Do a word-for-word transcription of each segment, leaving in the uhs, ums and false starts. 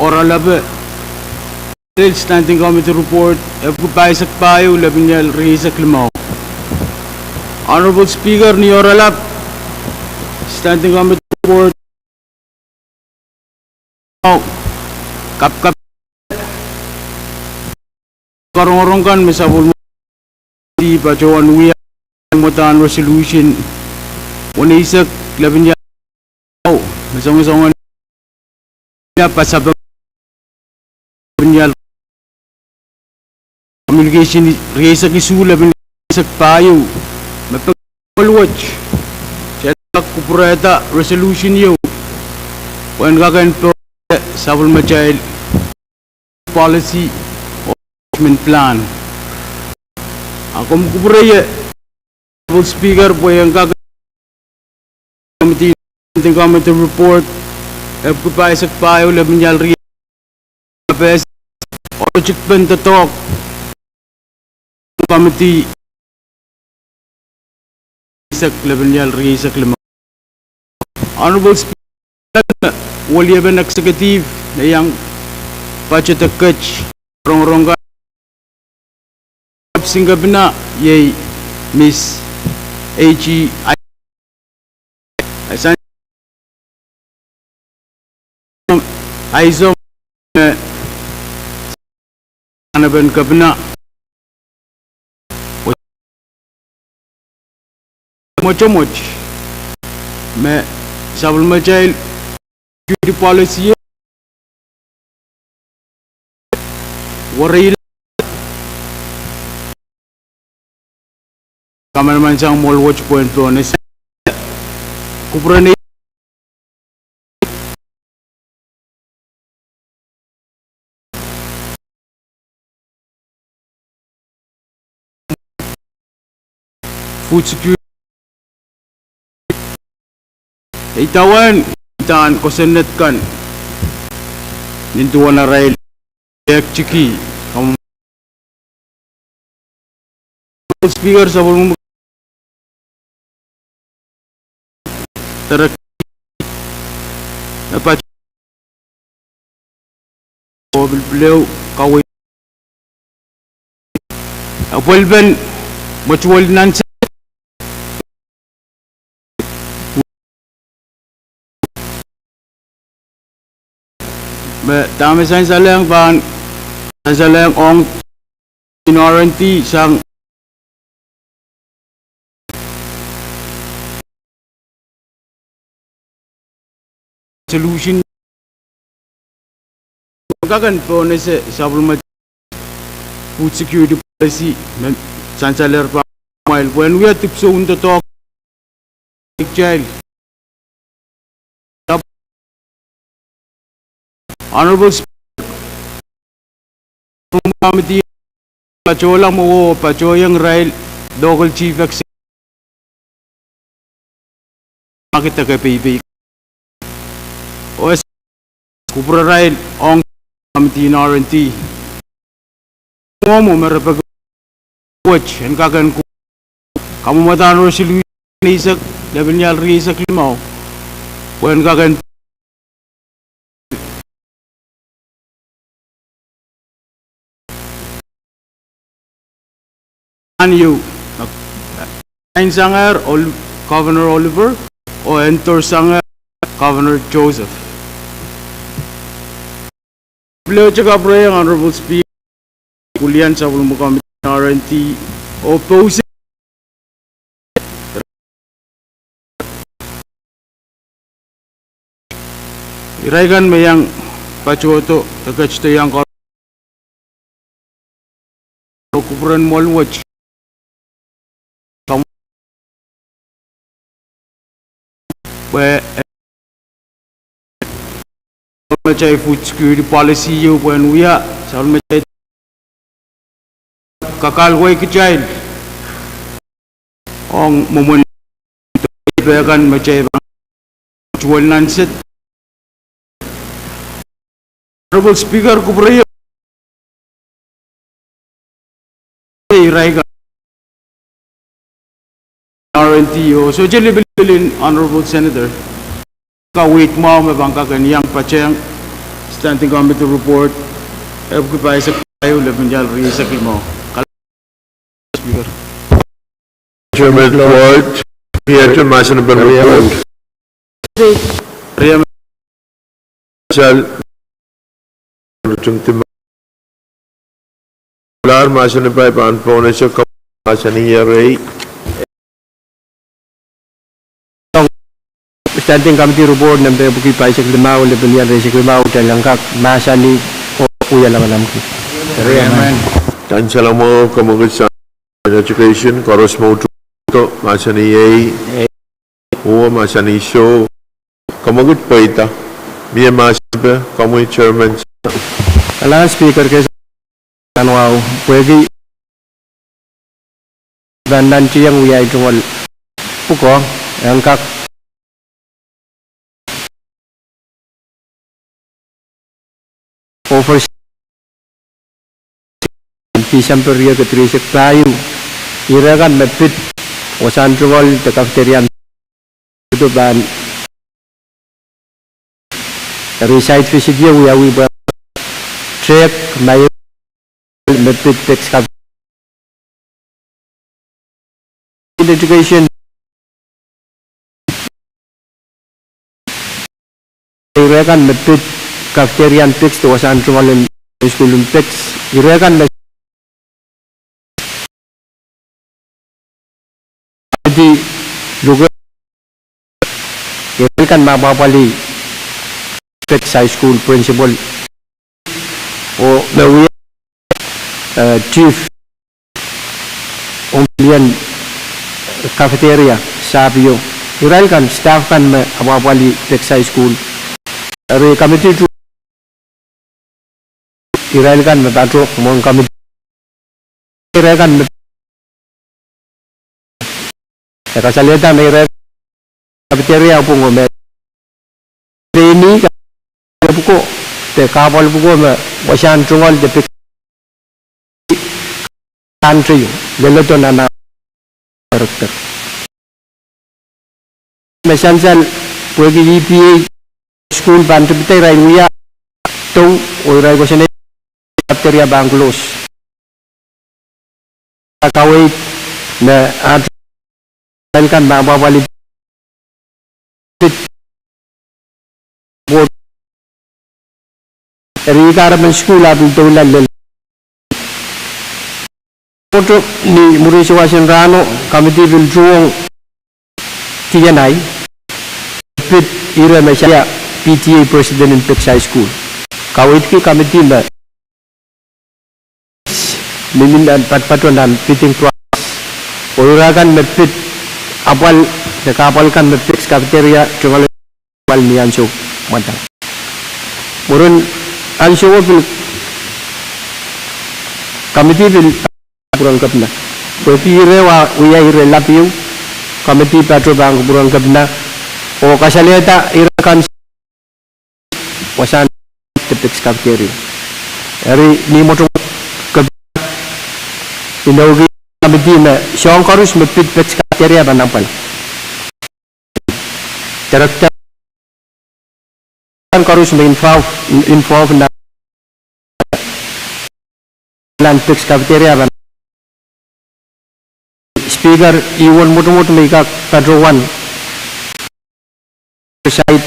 oaralap, Standing Committee Report epwiki pahisek pahieu, lepin ial rieisek limau. Honorable Speaker, ni oaralap Standing Committee Report, kapakap, karongorong kan me sapwellimomwi patohwan wia mwadang resolution weneisek, lepin ial, me songosong ia pasapeng, lepin ial, communication rieisek isuh, lepin rieisek pahieu, me pek wet, se kak kupwurehda resolution ieu, pwehn kak en pohnese sapwellimatail policy or management plan. A komw kupwure ie, Honorable Speaker, pwe en kak committee, Standing Committee Report epwiki pahisek pahieu, lepin ial rieisek, pes, oartikipen doadoahk committee sek, lepin ial rieisek limau. Honorable Speaker, weliepen executive me iang budget e ket, rongorong kan, Singkepina, iei Miss H E I, Aisom, Aisom, me Sanapen Kepina, mwotomwot me sapwellimatail security policy e wereila, kamanaman sang mwohl wet pwehn pohnese kupwuren food security. Idawehn, idawehn kosonned kan nin duwen arail ektiki, kam Speaker, sapwellimomwi, direct, e patoh oh pil pil ehu kaweid, apwalipen mwetuwel nan se me dahme sansalehng pahn sansalehng ong R and D sang solution kak en pohnese sapwellimatail food security policy me sansalehr pahn mwail pwehn wia dipwisou en doadoahk kitail. Honorable Speaker, committee patohla mwowe patohiong irail local chief executive, akideke peipei, oh e kupwurerail ong committee en R and D. Mwomwo me re peki wet en kak en ku kamwomwada resolution weneisek, lepin ial rieisek limau, pwehn kak en an ieu, sign sangehr Ol-, Governor Oliver, oh endorse sangehr Governor Joseph. Pil ehu kapwurehiong Honorable Speaker, Kulian, sapwellime committee R and D, oh pousehla irail kan me iang patohdo, e ketido iang ko- kupwuren mwohl wet. Pwe, eh, sapwellimatail food security policy ieu pwehn wia, sapwellimatail kakahlwei kitail ong mwomwen pehkan me kitail pahn tuwel nan set. Honorable Speaker, kupwure irail kan R and D oh sohte lipilipil en Honorable Senator, kaweid mwahu me pahn kak en iang patehng Standing Committee Report, epwiki pahisek pahieu, lepin ial rieisek limau. Kal-, Speaker. Chairman Report, iete mahsen en report. Rieme. Sal. Lar mahsen en pai pahn pohnese, mahsen iei. Standing Committee Report nempe epwiki pahisek limau, lepin ial rieisek limau, kitail en kak mahsanih oh wia lamalamki. Rieme. Tan salamwo, kamwekid sang Education, koaros me utudo, mahsanih ei. Uwe mahsanih soh. Kamwekid pweida. Mie mahsen pe, komwi Chairman. Kalahngan Speaker, ke sa- Nan wahu, pwehki pahn nantihong wiawi tungoal pwukoa, en kak over December riekid rieisek pahieu, ire kan me pid wasahn tungoal de cafeteria pahn eri site visit ieu wiawi pwe trek mai me pid pek skap education. Ire kan me pid cafeteria en pek de wasahn tungoal en high school en pek. Ire kan me di luke ire kan me apwapwalih Pex High School principal oh me wia, eh, chief ong lien cafeteria, sahpw ieu. Irail kan staff kan me apwapwalih Pex High School. Eri committee tu irail kan me patohwan committee. Irail kan me, e kasalehda me irail cafeteria pwungo me pein ih kan pwukoa de kahpwal pwukoa me wasahn tungoal de pek kan teieu, leledo nan a director. Me sansal pwehki E P A school pahn tepida irail wia tou oh irail koasoanehdi cafeteria pahn close. Kaweid me at irail kan me apwapwalih pid board. Eri kahrepen school ahpw doula lel. Photo ni mwuri souwas en rahno, committee pil tuhwong D and I, pid ire me salia P T A president en Pex High School. Kaweidki committee me mihmi nan patopato nan bidding process. Oh ira kan me pid apwal de kahpwal kan me pid cafeteria tungoal apwal ni ansou mwadang. Mwurin ansouo pil committee pil kupwuren kepina. Pwehki ire wa wia ire lap ieu, committee patoh pahn kupwuren kepina oh kasalehda ire kan wasahn de Pex cafeteria. Eri ni mwotomwot kepina, inoukihla committee me soahng koaros me pid Pex cafeteria pahn apwal. Director koaros me involve, involve nan plan Pex cafeteria pahn. Speaker, ih uwen mwotomwot me I kak patohwan side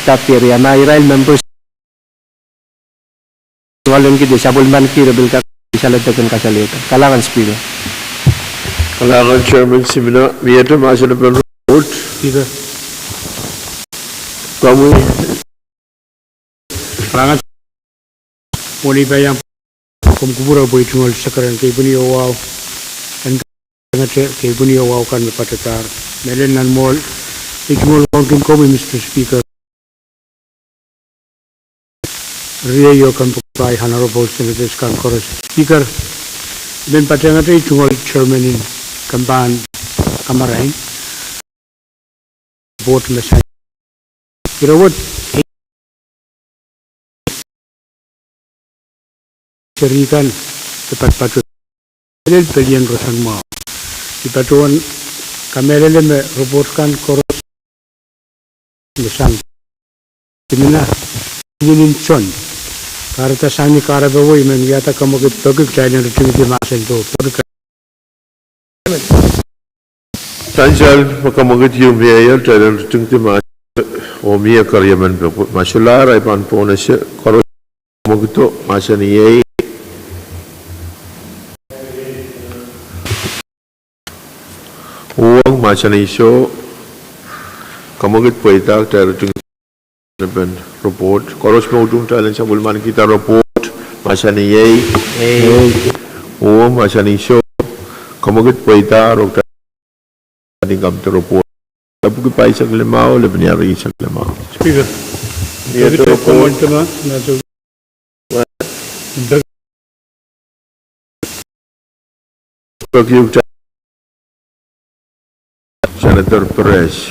cafeteria ma irail members tungoal en kihdi sapwellimanki, re pil kak saledek en kasalehda. Kalahngan Speaker. Kalahngan Chairman Simina. Miehte mahsen en report? Speaker. Komwi. Kalahngan. Mwohn ei pahn iang komw kupwure pwe I tungoal sekeren keipweni oh wahu, en kangete keipweni oh wahu kan me patohdahr. Mehlel nan mwohl, I tungoal wauneki komwi Mister Speaker. Riei oh kompoakepahi honorable senators kan koaros. Speaker, I men patehngete I tungoal chairman en kempahn kamarain board me sansal. Ire wet, seri kan de patopato lel pelien roson mwahu. I patohwan kamehlele me report kan koaros me sang. Simina, Nin John. Kahrehda sang ni kahrepe wet, I men wiahda kamwekid pwehki kitail en ritingidi mahsen ko. Pwehki ka- Sansal me kamwekid ieu mie ial, kitail en ritingidi mahsen, oh mie keriemen pwehki ma solahr ahi pahn pohnese. Koaros kamwekido, mahsanih ei. Uhwong, mahsanih soh. Kamwekid pweida, kitail ritingidi mahsen en report. Koaros me utung, kitail en sapwellimanikihda report. Mahsanih ei. Ei. Uhwong, mahsanih soh. Kamwekid pweida, ro kitail en kamwekid report. Lapwiki pahisek limau, lepin ire eisek limau. Speaker, Senator Perez.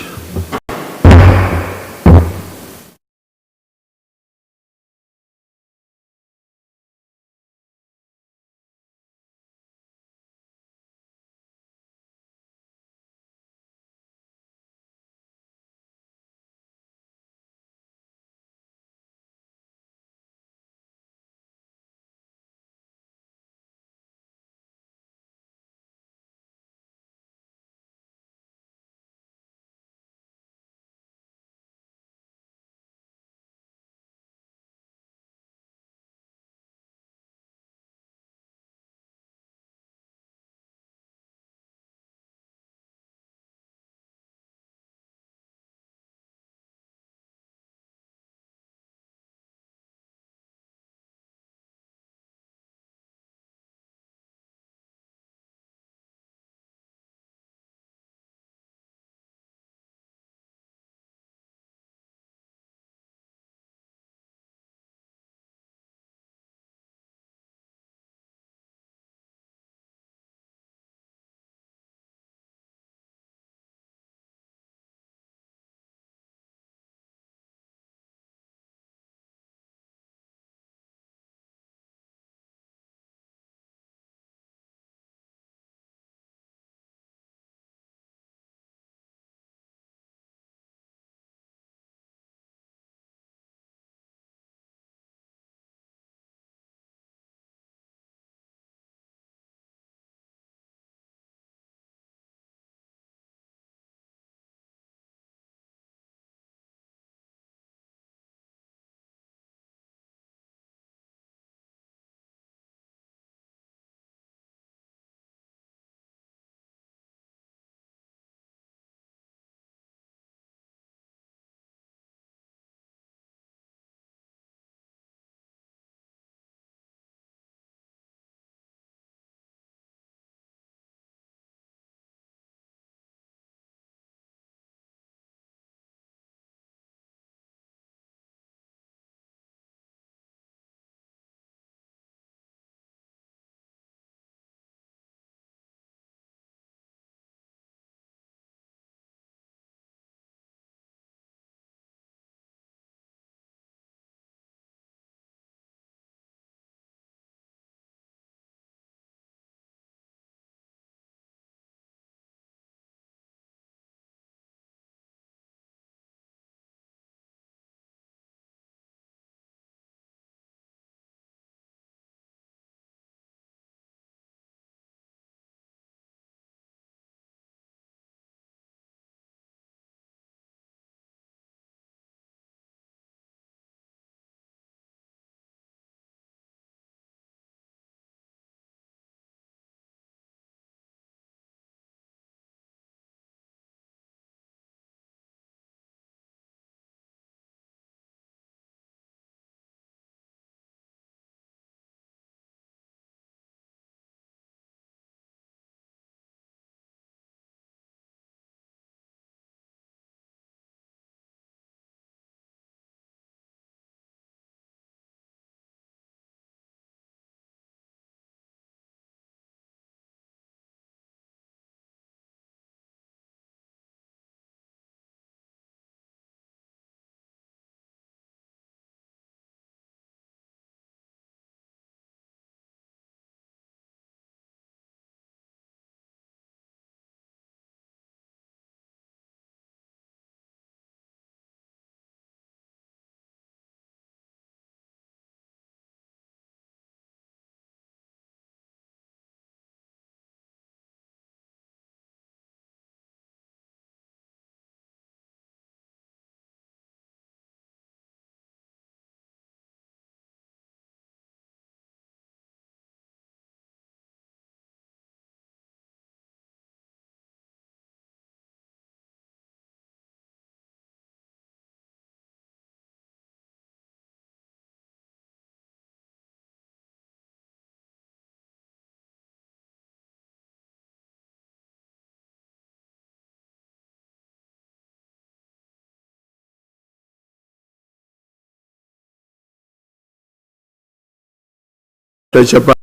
Chairman,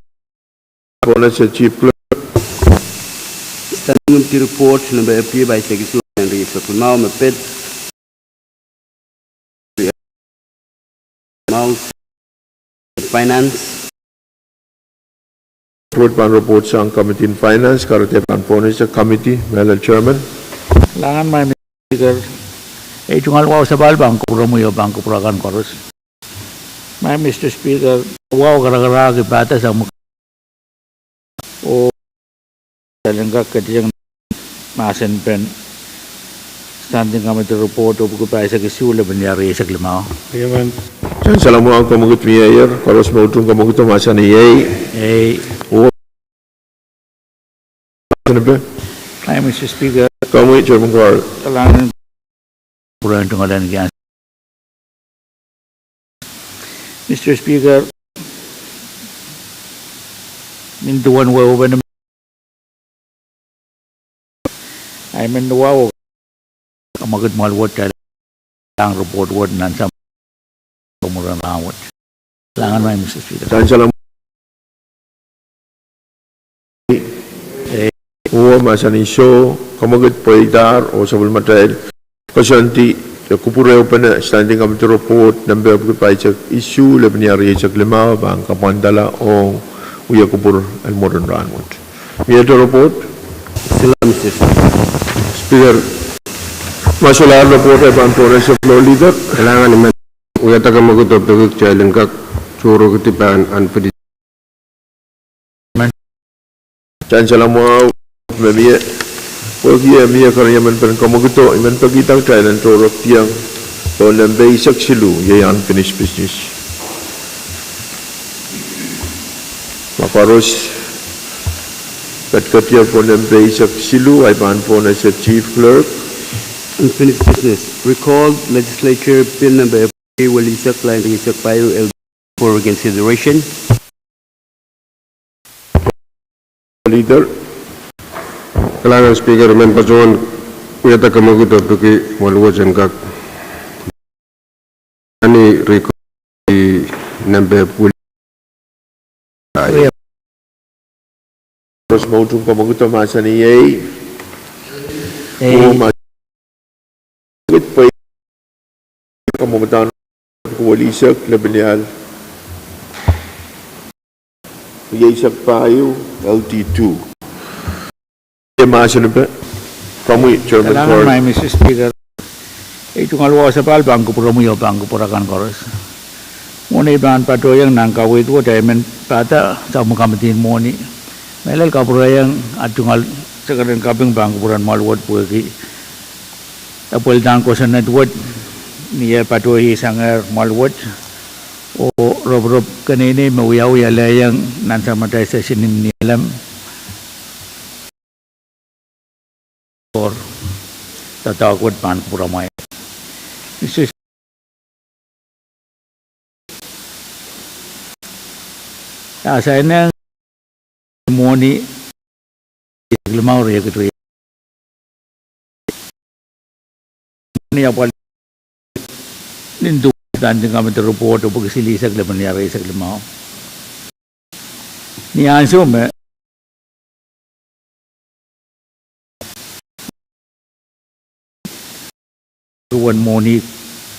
Bonus, Chief Clerk. Standing Committee Report nempe epwiki pahisek isuh, ire eisek limau me pid Finance. Report pahn report sang Committee on Finance, kahrehda pahn bonus Committee, Madam Chairman. Langan, Madam Speaker, ei tungoal wahu sapahl pahn kupwuromwi oh pahn kupwur akan koaros. Madam Speaker, wahu karakarahki pahda sang muk oh Salengka ketieng mahsen pen Standing Committee Report epwiki pahisek isuh, lepin ire eisek limau. Chancellor mwahu, komwkid mieier, koaros me utung komwkido mahsanih ei. Ei. Oh, mahsen pen. Madam Speaker. Komwi, Chairman Carl. Kalahngan. Pwurehng tungoal en kian. Madam Speaker, nin duwen wehwehpen, I men wahu komwkid mwoal wet, kalahngan report wet nan sampah mwurin rahn wet. Kalahngan, Madam Speaker. Chancellor. Oh, mahsanih soh, komwkid pweidahr oh sapwellimatail koasoandi, kupwur ehupene Standing Committee Report nempe epwiki pahisek isuh, lepin ire eisek limau pahn kapwandala ong wia kupwur en mwurin rahn wet. Miehte report? Speaker, ma solahr report, I pahn bonus Floor Leader. Kalahngan, I men wiahda komwkido pwehki kitail en kak tohrohrki pahn unfinished. Chancellor mwahu, me mie, pwehki e mie kerenieng men pen komwkido, I men pekihda kitail en tohrohrkiong pohn nempe eisek siluh, iei unfinished business. Ma koaros pekihda pohn nempe eisek siluh, I pahn bonus Chief Clerk. Unfinished business. Recalled Legislature Bill nempe epwiki welihsek, lain rieisek pahieu, L for reconsideration. Leader. Kalahngan Speaker, I men patohwan wiahda komwkido pwehki mwoal wet en kak, ani riko, nempe epwiki Koaros me utung komwkido mahsanih ei. Ei. Oh, ma- komwkido welihsek, lepin ire eisek pahieu, L T two. Iei mahsen pen. Komwi, Chairman Carl. Kalahngan, Madam Speaker. Ei tungoal wahu sapahl pahn kupwuromwi oh pahn kupwur akan koaros. Mwohn ei pahn patohiong nan kaweid wet, I men pahda sapwellime komwidi mwohni. Mehlel kapwurehiong ah tungoal sekeren kaping pahn kupwuren mwoal wet pwehki epweldahn kosonned wet, ni eh patohsang er mwoal wet, oh roporop keneinei me wiawi alehiong nan samatail session en Nialem. Or, doadoahk wet pahn kupwuromwail. Madam Speaker, ah, sainen mwohni, limau riekid rie- ni apwal nin duwen Standing Committee Report epwiki silihsek, lepin ire eisek limau. Ni ansou me duwen mwohni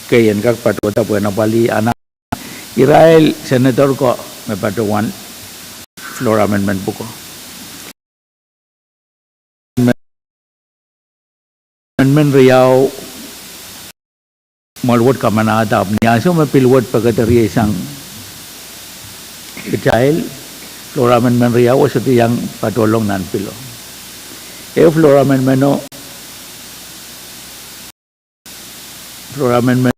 kei en kak patohda pwehn apwalih, a nan irail senator ko me patohwan floor amendment pwuko. Amendment riau, mwoal wet kamanahda, ahpw ni ansou me pil wet pekederieisang kitail, floor amendment riau sohte iang patohlong nan pilo. Ehu floor amendment o, floor amendment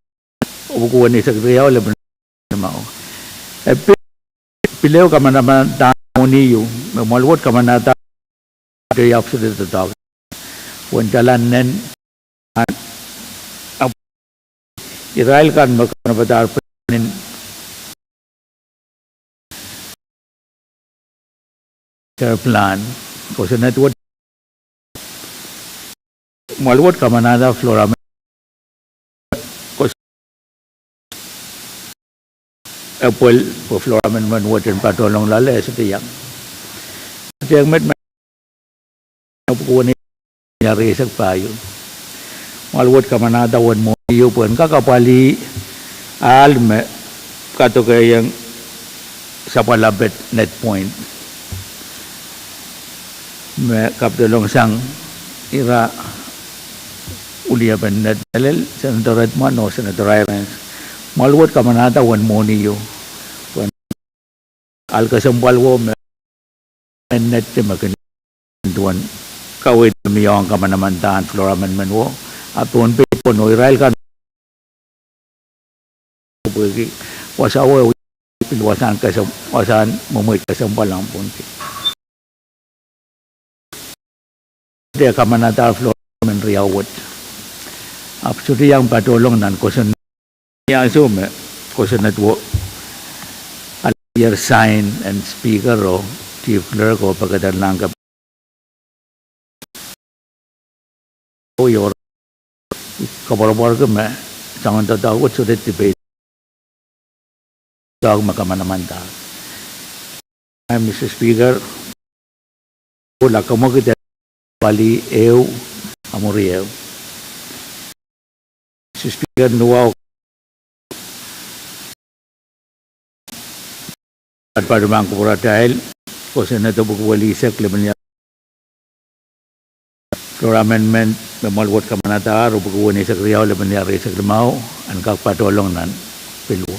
epwiki weneisek riau, lepin limau. E pil, pil ehu kamanahda mwohni ieu, me mwoal wet kamanahda, de iap sede doadoahk. Wen dala nen, ah, irail kan me kaunopadahr nin plan, kosonned wet, mwoal wet kamanahda floor amendment, kos- epwel pwe floor amendment wet en patohlong loale, e sohte iang. Sohte iang met me pwukuweni rieisek pahieu. Mwahl wet kamanahda uwen mwohni ieu pwe en kak apwalih ahl me kadokehiong sapwalapen net point me kapitolong sang ira uliepen net mehlel, Senator Redmond oh Senator Irons. Mwahl wet kamanahda uwen mwohni ieu pwe en ahl kesempwal wo me en nette me kin duwen kaweid me mie ong kamanamandan floor amendment wo, a Pohnpei pwon oh irail kan pwehki wasa wet pil wasahn kesem-, wasahn mwemwei kesempwal ong Pohnpei. Sohte kamanahda floor amendment riau wet. Ahpw sohte iang patohlong nan kosonned. Ni ansou me kosonned wo alier sign en Speaker oh Chief Clerk oh pekederlahng ke oh iohr koapworopworki me soangen doadoahk wet sohte debate, doadoahk me kamanamandahr. Mister Speaker, pwe la kamwekid apwalih ehu, a mwuri ehu. Mister Speaker, ni wahu Pahn patohwan kupwuratail, kosonned epwiki welisek limeniar, floor amendment me mwahl wet kamanadahr, epwiki weneisek riau limeniar rieisek limau, en kak patohlong nan pil wo.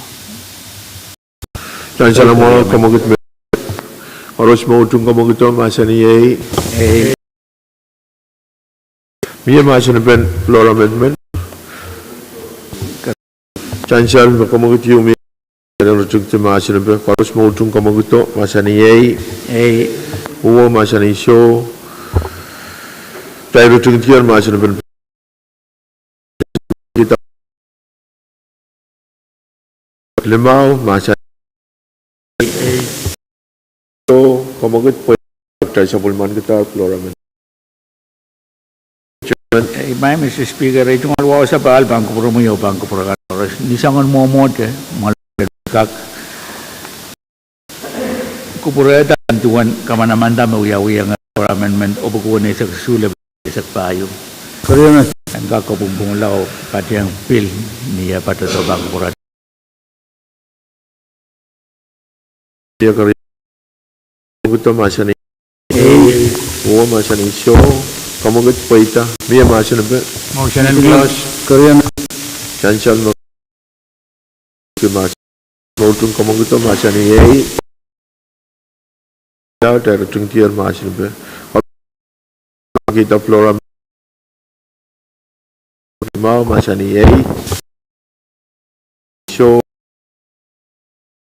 Nan salamwahu, kamwekid me, koaros me utung kamwekido mahsanih iei. Mie mahsen en floor amendment? Sansal me kamwekid ieu mie, ritingdi mahsen en, koaros me utung kamwekido mahsanih iei. Uwo mahsanih soh. Kitail ritingdier mahsen en limau mahsanih soh, kamwekid pwe kitail sapwellimankidahr floor amendment. Chairman. Mister Speaker, ei tungoal wahu sapahl pahn kupwuromwi oh pahn kupwure kan koaros. Ni soangen mwomwohte, mwahl kak kupwurehda duwen kamanamanda me wiawiong floor amendment epwiki weneisek isuh limeniar rieisek pahieu. En kak kopwungpwungla oh patehng pil ni eh patohdo pahn kupwure. Kamwekido mahsanih ei. Uwo mahsanih soh, kamwekid pweida. Mie mahsen en, motion en close. Sansal me me utung kamwekido mahsanih ei. Kitail ritingdier mahsen en, kita floor limau mahsanih ei. Soh,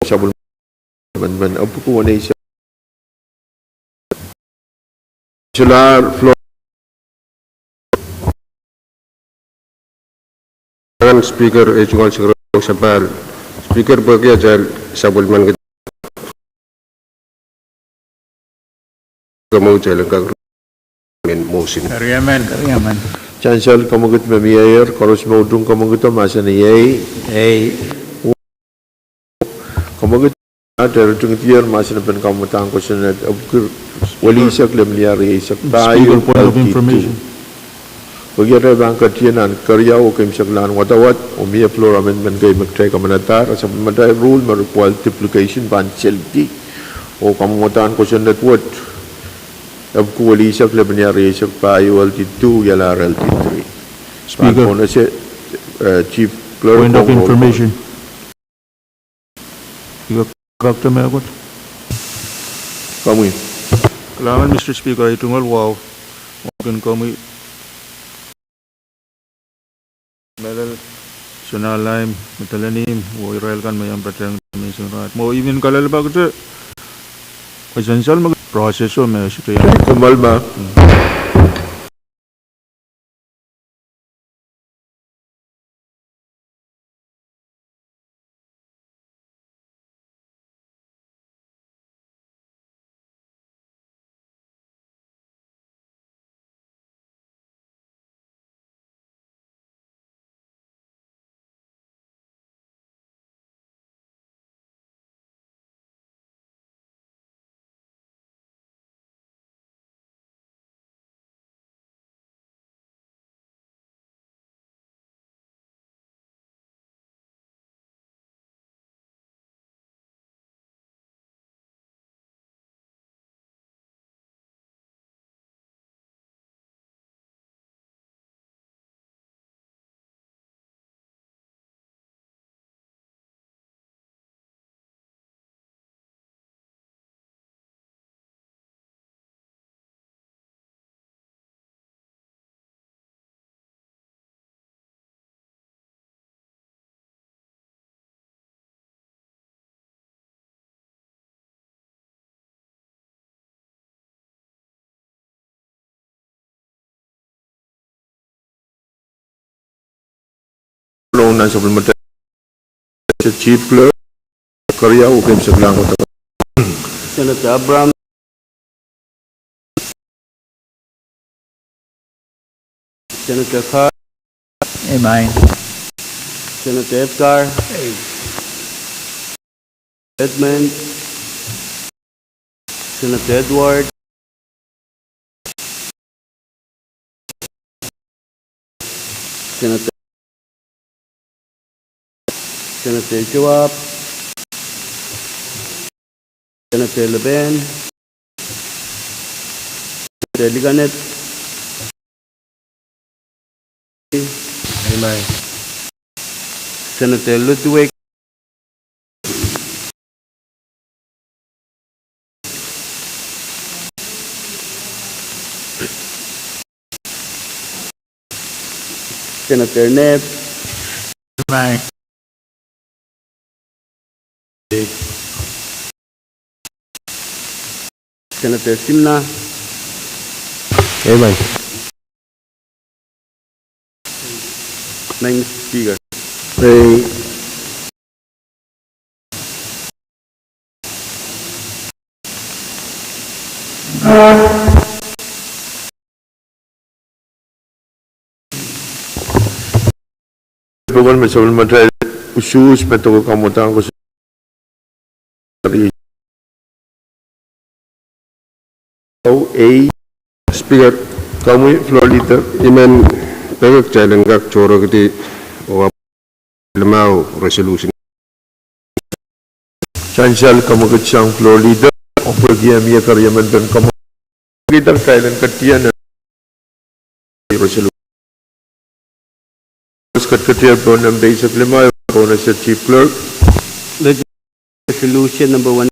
sapwellimen epwiki weneisek solahr floor. Madam Speaker, ei tungoal singir wahu sapahl. Speaker, pwehki atail sapwellimanki, kamwekid, kitail en kak men motion. Sansal kamwekid me mieier, koaros me utung kamwekido mahsanih ei. Kamwekid, kitail ritingdier mahsen en kamwadang kosonned epwiki welisek limeniar rieisek pahieu. Speaker, point of information. Pwehki atail pahn ketin nan keriau oh keimwseklahn wadawad, oh mie floor amendment kei me kitail kamanadahr, a sapwellimatail rule me require duplication pahn seldi, oh kamwadang kosonned wet epwiki welisek limeniar rieisek pahieu, L D two, ialahr L D three. Speaker. Pahn konese, eh, Chief Clerk, point of information. Ih kak te mehkot. Komwi. Kalahngan, Mister Speaker, ei tungoal wahu. Wahu kin komwi mehlel, Sona Laim, Medelenim, oh irail kan me iang patehng menseng raht. Mwo I men kalelapak te, kitail sansal me process o me sohte iang. Kommoal ma. nan sapwellimatail Chief Clerk, Korea, oh keimwseklahng wet. Senator Abraham. Senator Carr. Amen. Senator Edgar. Edmund. Senator Edward. Senator, Senator Joab. Senator Leben. Senator Liganet. Amen. Senator Ludwig. Senator Ned. Amen. Senator Simna. Amen. Madam Speaker. Ei. Pokon me sapwellimatail usuhs me doke kamwadang koasoia. Oh, ei. Speaker, komwi Floor Leader. I men peki kitail en kak tohrohrkihdi oh limau resolution. Sansal kamwekid sang Floor Leader, oh pwehki e mie keriemen pen kamwekid, kitail en ketier nan resolution. Ketier pohn nan page eisek lima, pohn ese Chief Clerk. Resolution number one,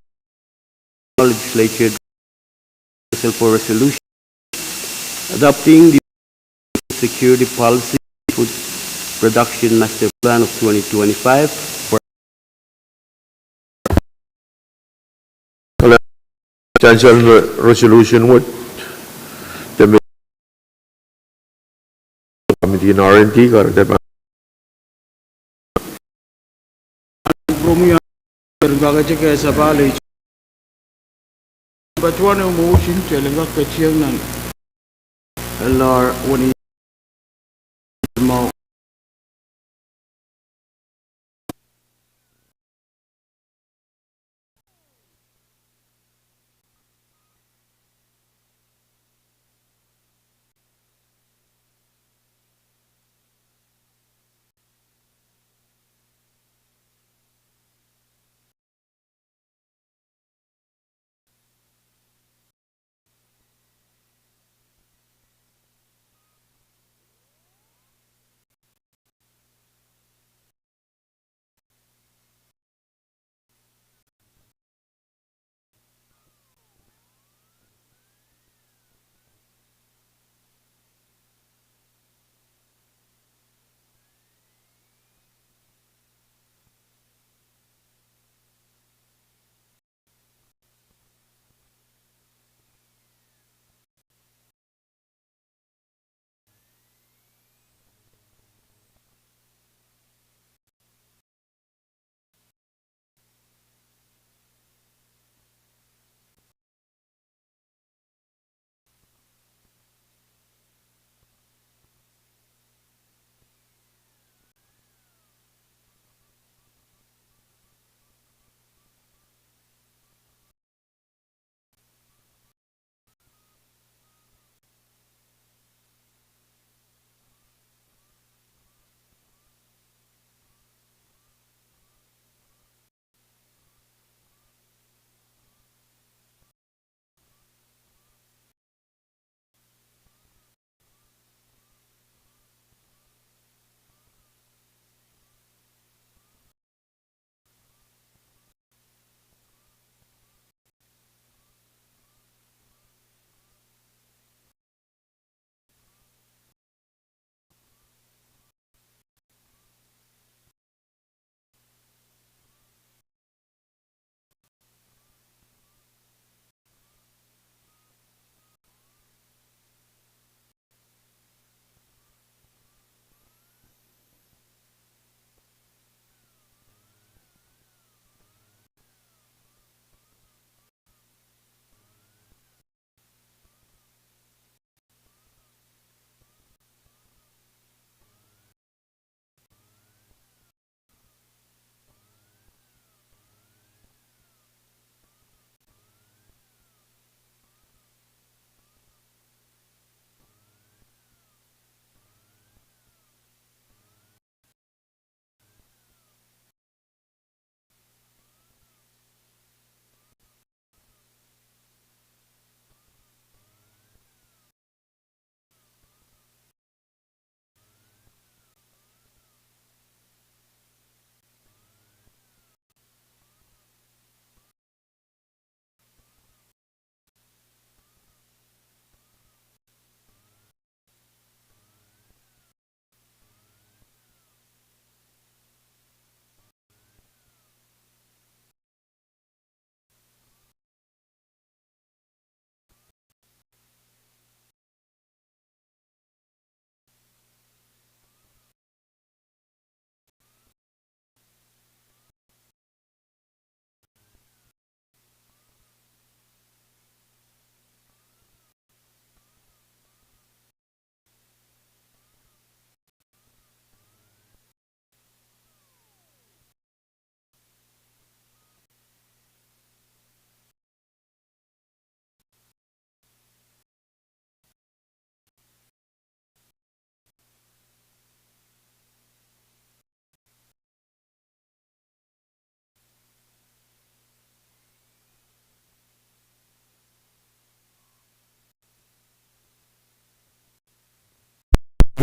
Legislature for resolution adopting the security policy, food production master plan of twenty twenty-five. Sansal me resolution wet, de me committee en R and D, kahrehda pahn Rumi a ker kak ete ke sapal ei. Patohwan ehu motion kitail en kak ketier nan L R wenihmwo.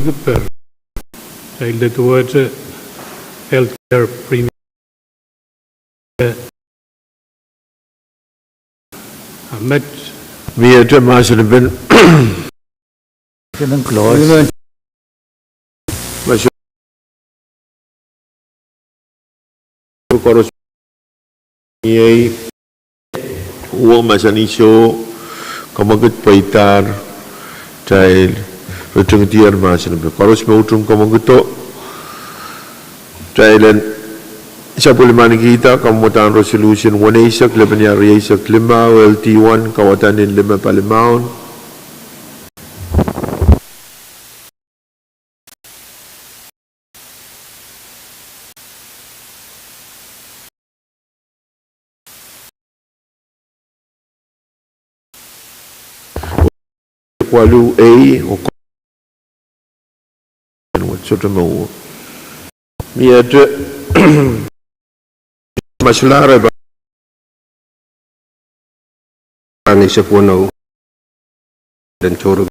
Kitail duwehte healthcare premium. Ahmed. Miehte mahsen en pen. Mahsen koaros. Iei, oh mahsanih soh, kamwekid pweidahr, kitail ritingdier mahsen en pen. Koaros me utung kamwekido, kitail en sapwellimanikihda kamwadahn resolution weneisek, lepenia rieisek limau, L D one, kawadahn en lime palimaun. Waluh A, oh sohte me uwe. Miehte, masulahr e pahn eisek weneu. Ire tohrohr.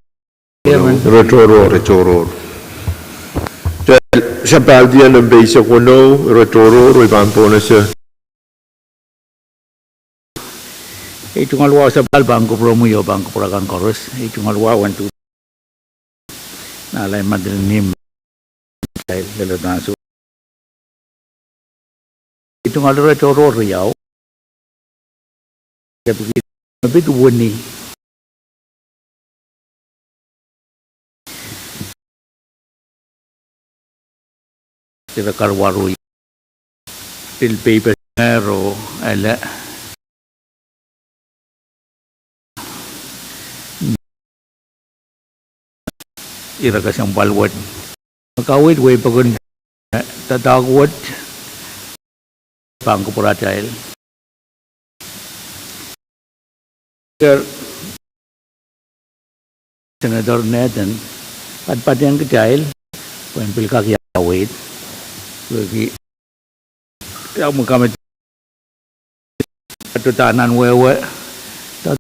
Ire tohrohr. Kitail sapahl dier nempe eisek weneu, ire tohrohr, oh pahn pohnese. Ei tungoal wahu sapahl pahn kupwuromwi oh pahn kupwur akan koaros. Ei tungoal wahu en tu. Nala imadil nim. Kitail leledo nan su. Ei tungoal ire tohrohr riau. Kepikihda me pid wini. Ire karuwaru. Pil peipeseng ro ele. Ire kesempwal wet. Me kaweid wei pokon doadoahk wet pahn kupwuratail. Senator Nathan, patpaten kitail, pwehn pil kak ia kaweid, wehwehki ia me kamet patohda nan wehwe, da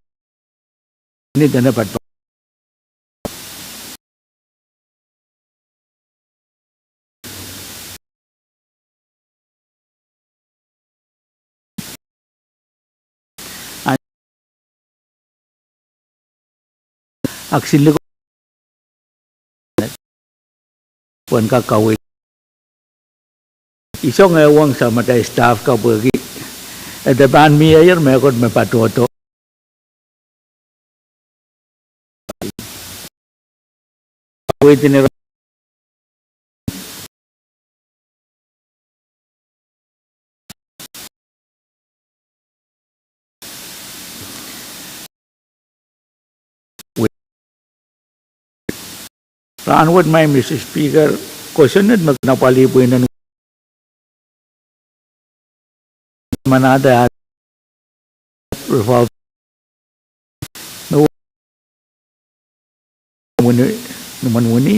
ni dene patpat. Ak silik pwehn kak kaweid. Isong eh wang sa matail staff kapwehki. E de pahn mie ier mehkot me patohdo. Kaweid ira. Rahnwet mai, Mister Speaker, kosonned me kin apwalih pwihn en kamanada revolve me wini, ni mwomwen wini,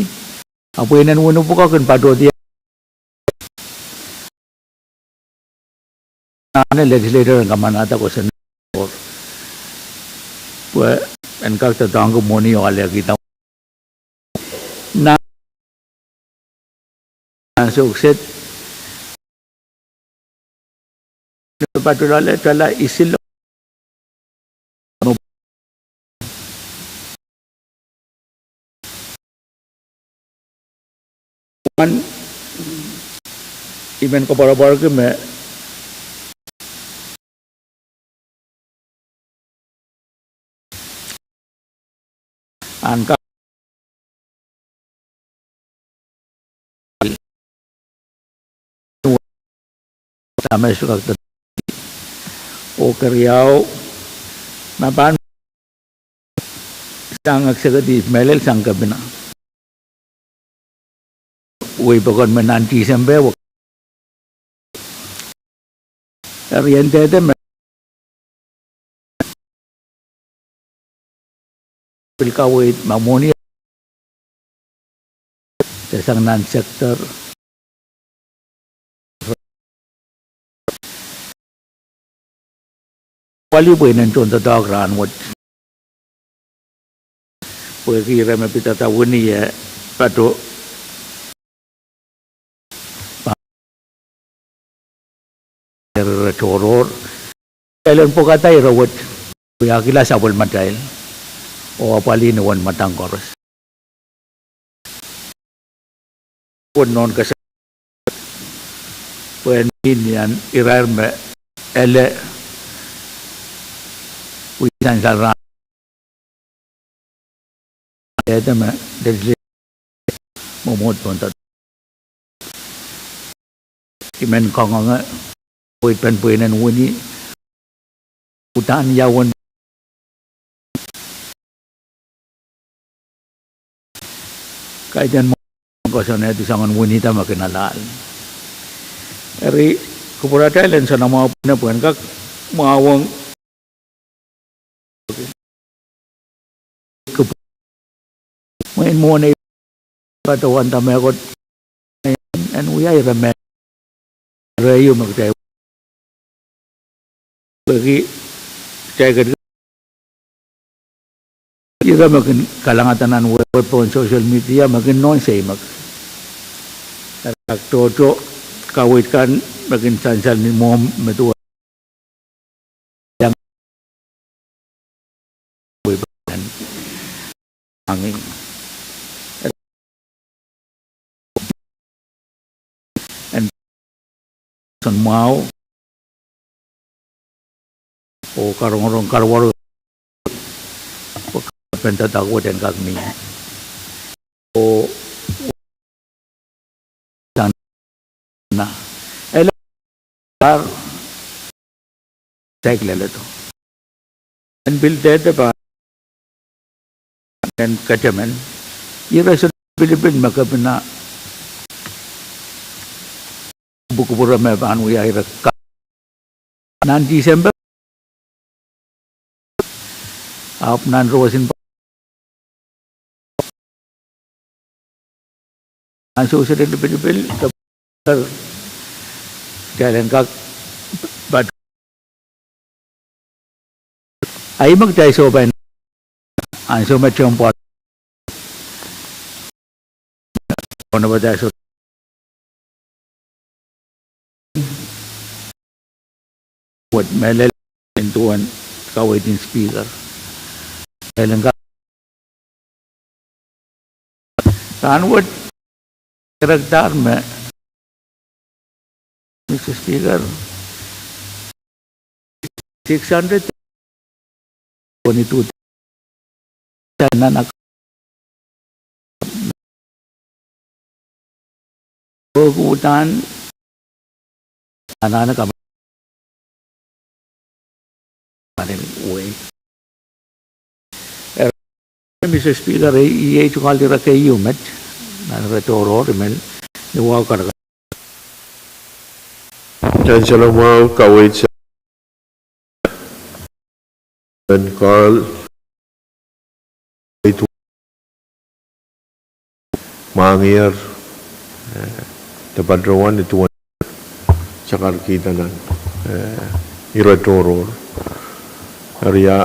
a pwihn en wini pwukoa kin patohdi. Nan legislator en kamanada kosonned pwe en kak doadoahngki mwohni oh alehkihda nan sohkset ne patohlahte tala isil. Wan, I men koapworopworki me an ka sames kak te oh keriau, ma pahn sang executive mehlel sang kepina. Wei pokon me nan Tisempe wek. Eri en dehde me pil kaweid ma mwohni de sang nan sector. Apwalih pwihn en tohndoadoahk rahnwet. Pwehki ire me pidada wini e pato ire tohrohr. Kitail en pwukada ire wet, wiahkihla sapwellimatail, oh apwalih ni uwen madang koaros. Wet nohn kese, pwehn mih ni irair me ele, wia sansal rahn ede me legislature mwomwohd pohn dot. I men kangoange, weitpen pweinen wini, uhdahn ia uwen kaidehn mwahu koasoanehdi soangen winihda me kin alahl. Eri, kupwuratail en soanamwahu pwene pwehn kak mwahwong mwein mwohn ei padawanda mehkot en wia ire me, ire ehu me kitail peki, kitail ketikihong ire me kin kalangada nan wehwehn pohn social media me kin nohn seimek. Eri kak tohto kaweid kan me kin sansal ni mwohmw me duwe angin. En soangen mwahu oh karongorong karuwaru, oh kapehdahda wet en kak mie. Oh sang na ele ar saik leledo. En pil dehde pahn en ketemen, ire sohte pilipil me kepina kupwukupwure me pahn wia ire ka. Nan Tisempe, ahpw nan roson ansou sohte lipilipil, kitail en kak pat. Ahi me kitail sohpai ansou me temporal, oh na pahn sohte wet me lel en duwen kaweid en Speaker. Lel en ka Rahnwet, director me, Mister Speaker, six hundred twenty-two nan ak- Ko kuhdan anahne kam anahne wei. Eri, Mister Speaker, e, e tungoal ire keieu met nan ire tohrohr, I men, ni wahu karakarahk. Nan soangen mwahu kaweid sa- Carl, mwahngih, eh, department one, it one, sakar kihda nan, eh, ire tohrohr. Eri ia,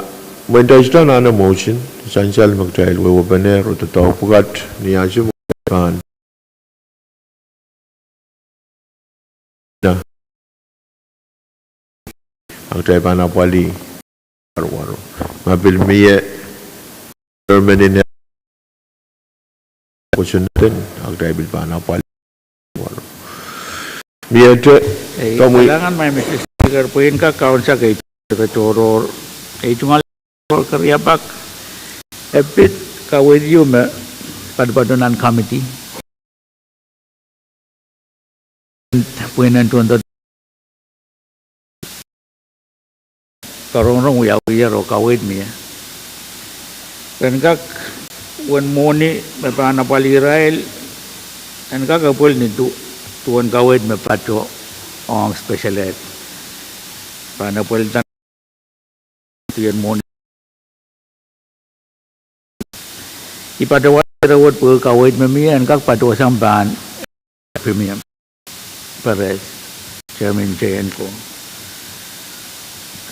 mwein kitail sohte anahne motion, sansal me kitail wehwehpene ro doadoahk pwukat ni ansou me pahn na. Ahpw kitail pahn apwalih. Warowarow. Ma pil mie, chairman en, kosonned en, ahpw kitail pil pahn apwalih. Warowarow. Miehte, ei, komwi. Kalahngan, Mister Speaker, pwe I en kak kaunsa kei ire tohrohr. E tungoal keriapak, e pid kaweid ieu me patopato nan committee. Pwihn en tohndoadoahk, karongorong wiawiher oh kaweid mie. Ren kak, uwen mwohni me pahn apwalih irail, en kak epwel ni du-, duwen kaweid me pato ong special ed. Pahn epwel dan I patohwan ire wet pwe kaweid me mie en kak patohsang pahn Premier Perez, Chairman J N ko.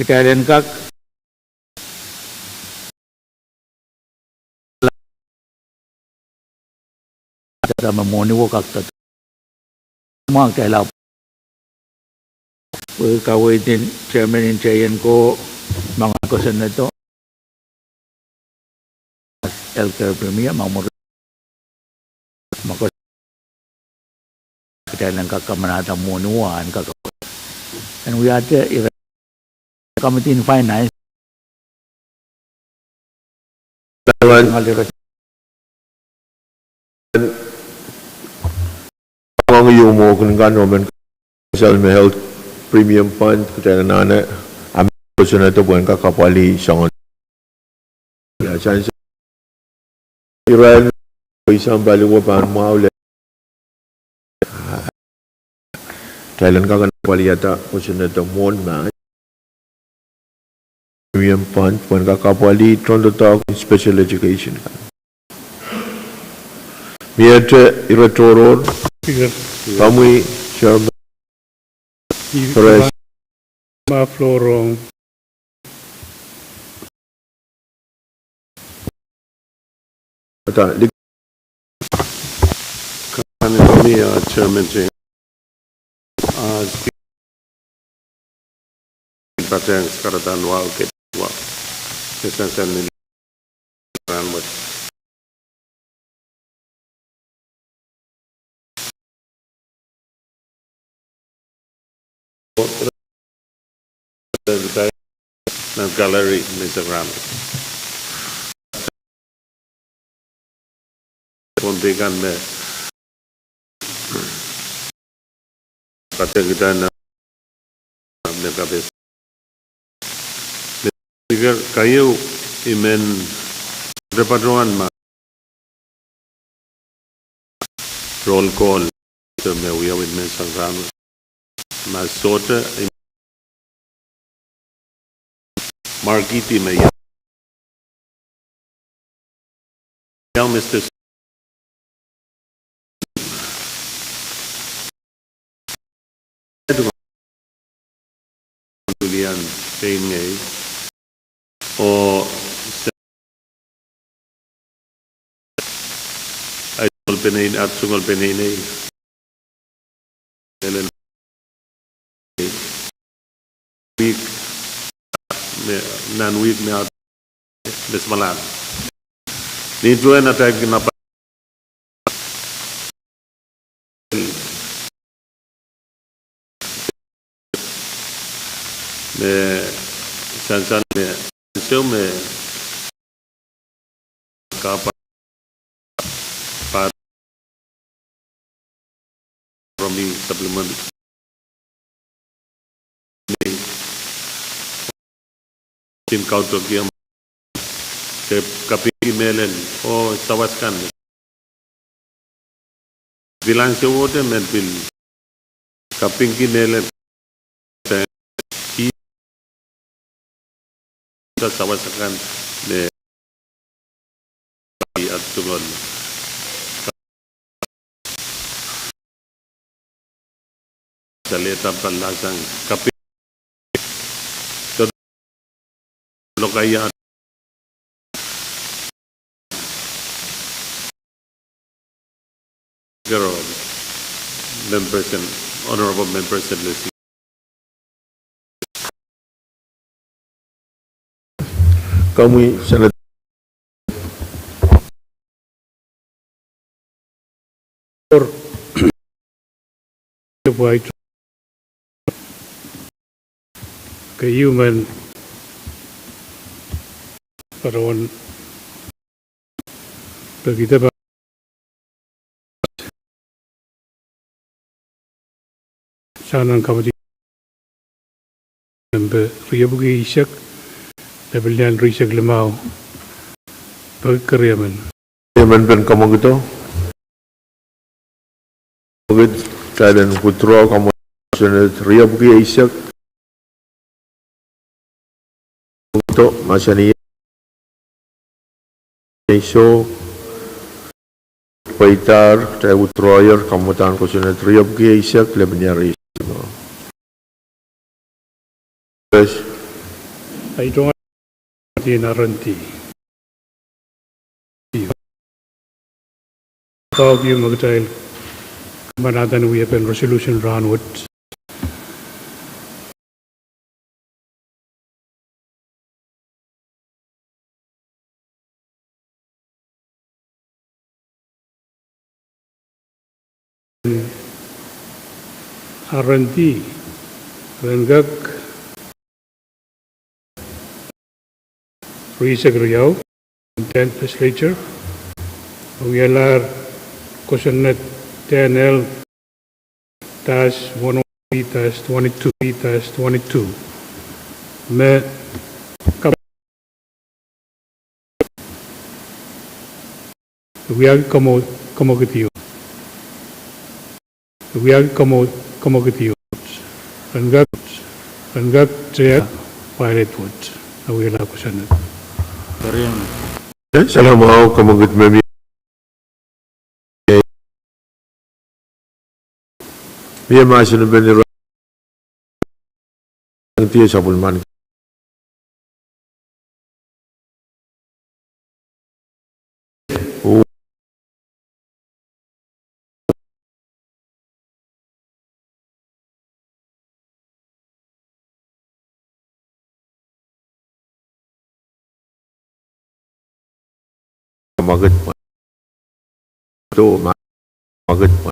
Kitail en kak dada me mwohni wo kak dada. Mwahng kitail ahpw Kaweid en chairman en J N ko, ma kosonnedo, healthcare premier, ma mwuri, ma kos-, kitail en kak kamanahda mwohni wahn kak. En wiahte ire committee en finance. Ngal ire. Ngang ieu mwo kin kan omen sal me health premium fund, kitail anahne, a me kosonnedo pwehn kak apwalih soangen. Ia, sansal irail me pwe sampah liwe pahn mwahu lel. Kitail en kak apwalihada kosonnedo mwohn ma premium fund pwehn kak apwalih tohndoadoahk en special education. Miehte ire tohrohr. Speaker. Komwi, Chairman. Ire. Ma floor rong. Ata, lik-, kan komwi, uh, Chairman James. Uh, Speaker, patehng skarada en wahu, ke wahu. Ke sansal ni rahnwet. Nan gallery me sakaram. Pwon de kan me patehng kitail nan me kapes. Speaker, keieu I men, de patohwan ma roll call, me wiawi me sang rahnwet. Ma sohte, I markiti me ia. Ia, Mister Lian pein ngehi, oh se-, ahi tungoal peneinei, ahi tungoal peneinei. Elen wihk me, nan wihk me aht mesmalan. Ni duwen atail kin apa me sansal me, sou me kapa, pa, romi supplement. Ni, sin kautokiam. Ke kapingki mehlel, oh sawas kan. Pil ansou wet men pil kapingki mehlel. Ki sa sawas akan me aht tungoal. Sale tampal lasang kaping. Lokaia. Members and honorable members and listeners. Komwi Senate. Keieu men patohwan pekihda sang nan committee member riepwiki eisek, lepin lian rieisek limau, peki keriemen. Keriemen pen kamwekid o. Mwekid, kitail en withdraw kamwekid, riepwiki eisek. Mwekid o, mahsanih. Ei, soh, pweidahr, kitail withdrawer, kamwadahn kosonned riepwiki eisek, lepin iar eisek. Yes. Ahi tungoal Kaoki me kitail kamanahda ni wiepen resolution rahnwet. R and D, ren kak rieisek riau, Indiana Legislature, wialahr kosonned ten L dash one oh three dash twenty-two, dash twenty-two. Me kam- wiahki kamwo-, kamwekid ieu. Wiahki kamwo-, kamwekid ieu. Ren kak, ren kak tiahk pilot wet. A wialahr kosonned. Salamahu, kamwekid me mie. Mie mahsen en peni ra- Eng tie sapwellimen. Kamwekid. Kamwekid.